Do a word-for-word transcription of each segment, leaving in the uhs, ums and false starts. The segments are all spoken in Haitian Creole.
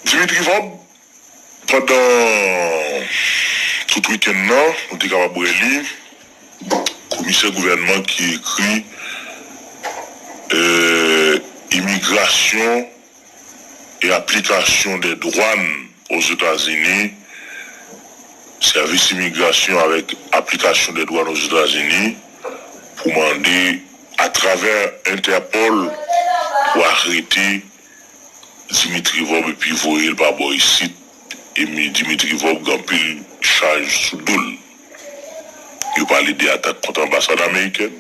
Dimitri Vorbe, pandan tout wikenn nan, nou te kapab wè li, komisè gouvènman ki ekri, euh, imigrasyon e aplikasyon dè dwàn Ozetazini, sèvis imigrasyon avèk aplikasyon dè dwàn Ozetazini pou mande atravè Entèpòl pou arete Dimitri Vorbe epi voye l pa bò isit. E Dimitri Vorbe gen anpil chaj sou do l. Yo pale de atak kont anbasad amerikèn.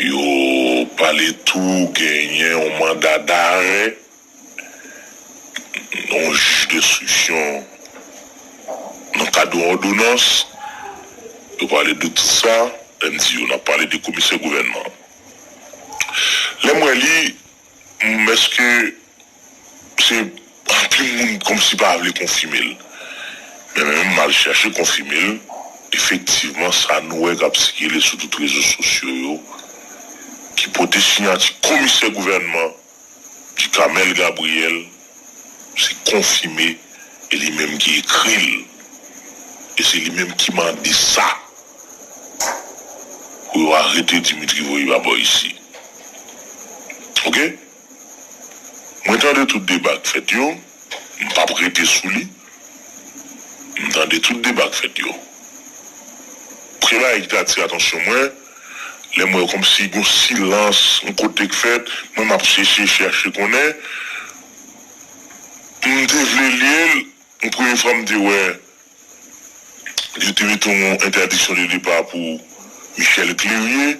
Yo pale tou genyen yon manda darè, yon jij denstriksyon nan kad yon òdonans. Yo pale de tout sa, lè m di yo, n ap pale de komisè gouvènman. Lè m wè li, m, èske se anpil moun kòmsi pa vle konfime l. Men mwen menm, m al chèche konfime l. Efektivman, sa nou wè k ap sikile sou tout rezo sosyo yo, ki pote siyati komisè gouvènman, Ducamel Gabriel, se konfime, e li menm ki ekri l. E se li menm ki mande sa. Pou yo arete Dimitri voye pa bò isi. Oke? Mwen tande tout deba k fèt yo, m p ap rete sou li. M tande tout deba k fèt yo. Premye bagay ki te atire atansyon mwen, lè m wè kòmsi gon silans, yon kote k fèt, mwen m ap chèche, chèche konnen. M te vle li l, yon premye fwa m te wè yo te mete yon entèdiksyon de depa pou Michel Clerier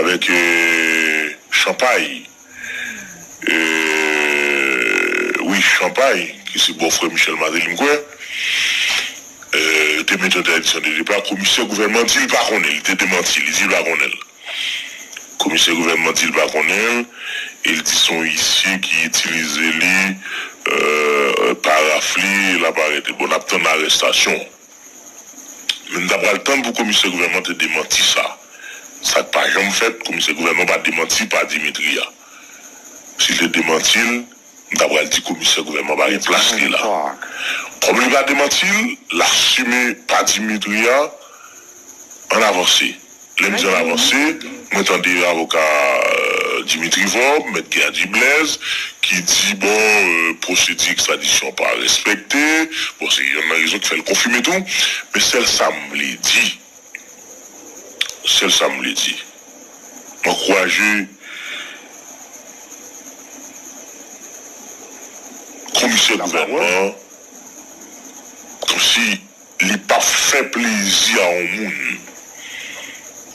avèk, euh, Champagne. Euh, wi, Champagne, ki se bòfrè Michel Martelly, m kwè. Euh, yo te mete entèdiksyon de depa, komisè gouvènman di l pa konnen, li te demanti, li di l pa konnen l. Komisè gouvènman di l pa konnen l, e l di se yon isye ki itilize li, euh, pa rafle, l ap arete. Bon, n ap tann arèstasyon. Men n ta pral tann pou komisè gouvènman te demanti sa. Sa k pa janm fèt, komisè gouvènman pa demanti pa Dimitri a. Si l te demanti l, m ta pral di komisè gouvènman pa gen plas li la. Kòm li pa demanti l, l asime pa Dimitri a, ann avanse. Lè m di ann avanse, mwen tande avoka, euh, Dimitri Vorbe, mèt Guerdy Blaise, ki di, bon, euh, pwosedi ekstradisyon pa respekte. Bon, se yonn nan rezon ki fè l konfime tou. Men sèl sa m vle di, sèl sa m vle di, m ankouraje komisè gouvènman an, kòmsi li p ap fè plezi a yon moun.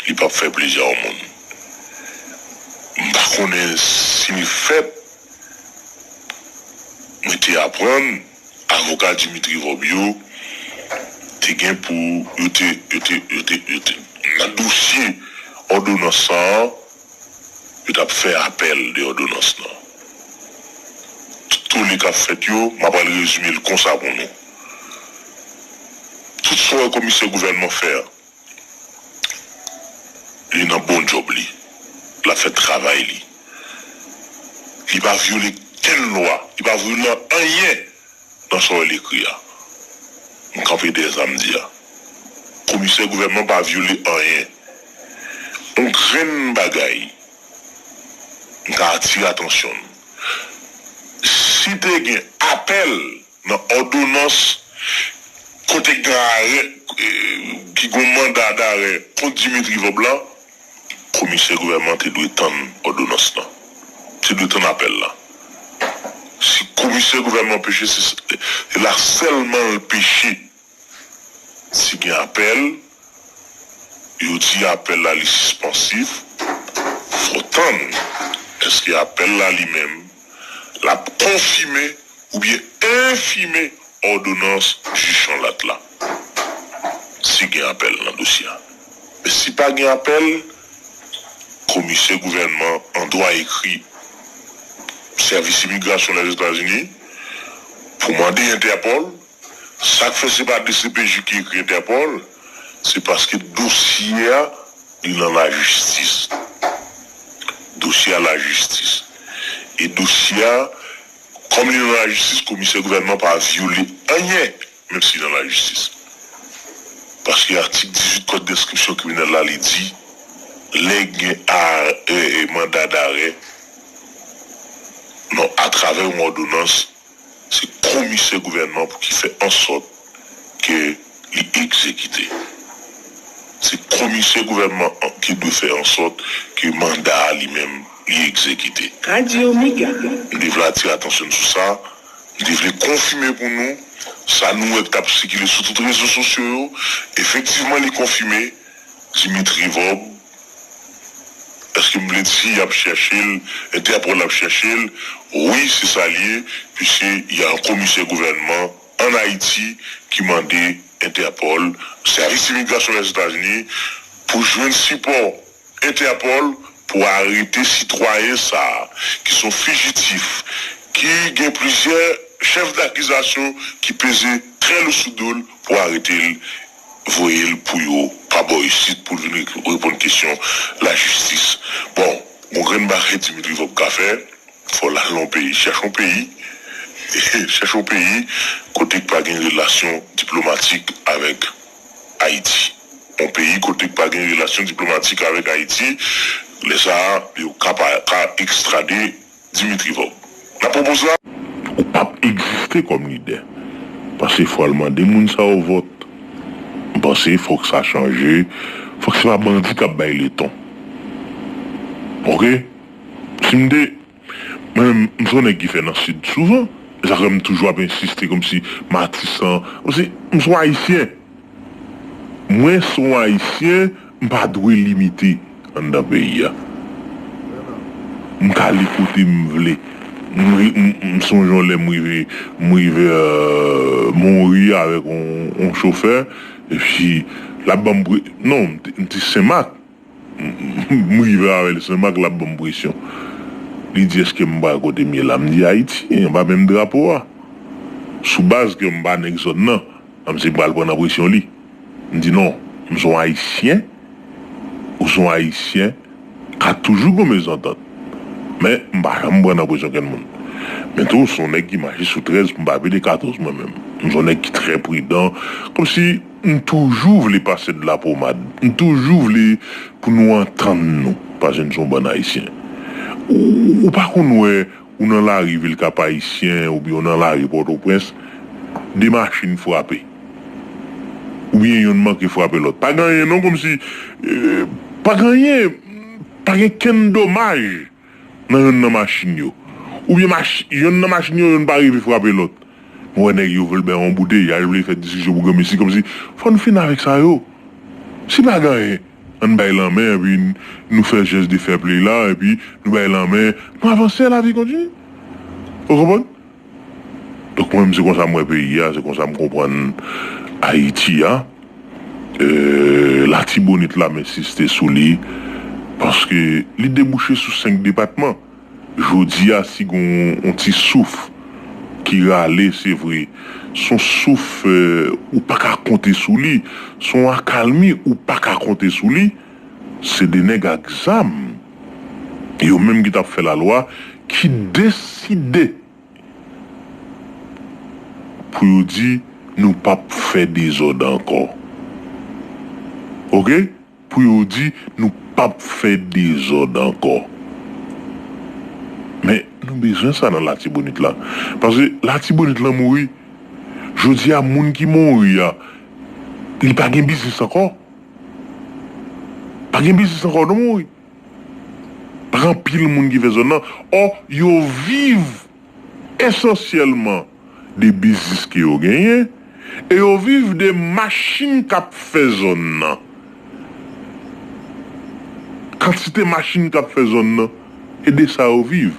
Li p ap fè plezi a yon moun. M pa konnen si l fèt, mwen te aprann avoka Dimitri Vorbe yo te gen pou yo te, yo te, yo te, yo te, nan dosye òdonans sa a, yo t ap fè apèl de òdonans lan. Tout tole k ap fèt yo, m ap al rezime l konsa pou nou. Tout sa w wè komisè gouvènman fè a, li nan bon djòb li. L ap fè travay li. Li pa vyole kenn lwa. Li pa vyole anyen nan sa w wè l ekri a. M kanpe dèyè sa m di a. Komisè gouvènman pa vyole anyen. Yon grenn bagay, m ka atire atansyon n. Si te gen apèl nan òdonans kote gen arè, eh, ki gon manda darè kont Dimitri Vorbe la, komisè gouvènman te dwe tann òdonans lan. Te dwe tann apèl la. Si komisè gouvènman peche, se, se la sèlman l peche. Si gen apèl, yo di apèl la li sispansif, fò tann èske apèl la li menm l ap konfime oubyen enfime òdonans jij Chanlatte la. Si gen apèl nan dosye a. Men si pa gen apèl, komisè gouvènman an dwa ekri sèvis imigrasyon Lèzetazini pou mande Entèpòl. Sa k fè se pa D C P J ki ekri Entèpòl, se paske dosye a, li nan lajistis. Dosye a lajistis. E dosye a, Kòm li nan lajistis, komisè gouvènman pa vyole anyen, menm si li nan lajistis. Paske atik dizuit kòd denskripsyon kriminèl la, li di, lè gen a, e, e, manda darè, non, atravè yon òdonans, se komisè gouvènman pou ki fè ansòt ke li egzekite. Se komisè gouvènman an ki dwe fè ansòt ke manda a li menm li egzekite. Radio Mega. M te vle atire atansyon n sou sa, m te vle konfime pou nou, sa nou wè k t ap sikile sou tout rezo sosyo yo, efektivman li konfime, Dimitri Vorbe, èske m vle di y ap chèche l, Entèpòl ap chèche l? Wi, se sa l ye, puiske y a yon komisè gouvènman an Ayiti ki mande Entèpòl, sèvis imigrasyon Lèzetazini, pou jwenn sipò Entèpòl pou arete sitwayen sa a, ki se yon fijitif, ki gen plizyè chèf dakizasyon ki peze trè lou sou do l pou arete l, voye l pou yo pa bò isit pou l vin reponn kesyon lajistis. Bon, gon grenn bagay Dimitri Vorbe ka fè, fò l al nan yon peyi, chèche yon peyi, chèche yon peyi kote k pa gen relasyon diplomatik avèk Ayiti. Yon peyi kote k pa gen relasyon diplomatik avèk Ayiti, lè sa a, yo ka pa, ka ekstrade Dimitri Vorbe. N ap pran poz la. Ou p ap egziste kòm lidè. Paske fò l mande moun sa yo vòt. M panse fòk sa chanje. Fòk se pa bandi k ap bay leton. Oke? Si m te, mwen menm, m se yon nèg ki fè nan Sid souvan. E sa fè m toujou ap ensiste kòmsi Matisan, kòmsi m se yon Ayisyen. Mwen se yon Ayisyen, m pa dwe limite anndan peyi a. M ka ale kote m vle. M, m, m sonje yon lè m rive, m rive, euh, Monri avèk yon, yon chofè, epi l ap ban m pre-, non, m te, m te Senmak. M, m, m rive avè l Senmak, l ap ban m presyon. Li di, "Èske m pral kote m ye la?" M di, "Ayiti, anba menm drapo a." Sou baz ke m pa nèg zòn nan, m se pral pran nan presyon li. M di, "Non, m se yon Ayisyen, ou se yon Ayisyen, ka toujou gon mezantant. Men, m pa janm pran nan presyon kenn moun." Men tou, se yon nèg ki mache sou trèz pou m pa pede katòz mwen menm. M se yon nèg ki trè pridan, kòmsi m toujou vle pase de la pomad. M toujou vle pou nou antann nou, paske n se yon bann Ayisyen. Ou, ou pa konn wè ou nan lari vil Kap Ayisyen oubyen ou nan lari Pòtoprens, de machin frape. Oubyen yonn manke frape lòt. Pa gen anyen non, kòmsi, eh, pa gen anyen, pa gen kenn domaj nan yonn nan machin yo. Oubyen mach-, yonn nan machin yo, yonn pa rive frape lòt. M wè nèg yo vle bay yon bouteyaj, vle fè diskisyon pou granmesi, kòmsi fò n fin avèk sa yo. Si pa gen anyen, ann bay lanmen, epi n-, nou fè jès de fair play la, epi nou bay lanmen, nou avanse, lavi kontinye. Ou konprann? Donk, mwen menm, se konsa m wè peyi a, se konsa m konprann Ayiti a. Euh, Latibonit la, m ensiste sou li, paske li debouche sou senk depatman. Jodi a, si gon yon ti souf ki rale, se vre, se yon souf, euh, ou pa ka konte sou li, se yon akalmi ou pa ka konte sou li, se de nèg ak zam, yo menm ki t ap fè lalwa, ki deside pou yo di nou p ap fè dezòd ankò. Oke? Pou yo di nou p ap fè dezòd ankò. Men nou bezwen sa nan Latibonit la. Paske Latibonit la mouri. Jodi a, moun ki mouri a, li pa gen biznis ankò. Pa gen biznis ankò, non, mouri. Pa gen anpil moun ki fè zòn nan. Ò, yo viv esansyèlman de biznis ke yo genyen, e yo viv de machin k ap fè zòn nan. Kantite machin k ap fè zòn nan, e de sa yo viv.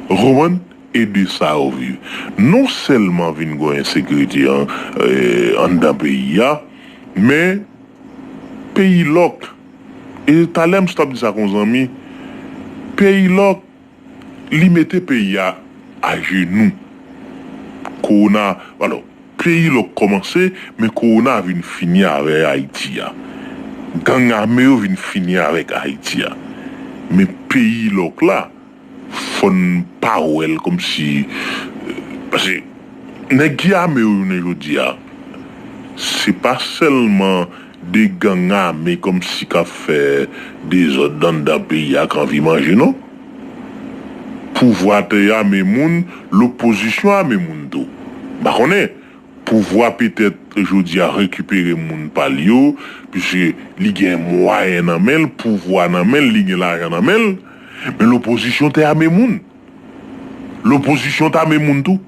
Ou konprann? E de sa yo viv. Non sèlman vin gen ensekirite an, eh, anndan peyi a, men peyi lòk. E talè m sot ap di sa kon zanmi, peyi lòk, li mete peyi a ajenou. Kowona, alò, peyi lòk kòmanse, men kowona vin fini avè Ayiti a. Gang ame yo vin fini avèk Ayiti a. Men peyi lòk la, Fò n pa wè l kòmsi, paske nèg ki ame yo jounen jodi a, se pa sèlman de gang ame kòmsi k ap fè dezòd anndan peyi a, k anvi manje, non. Pouvwa te ame moun, lopozisyon ame moun tou. M pa konnen, pouvwa petèt jodi a rekipere moun pa l yo, piske li gen mwayen nan men l, pouvwa nan men l, li gen lajan nan men l, men lopozisyon te ame moun. Lopozisyon t ame moun tou.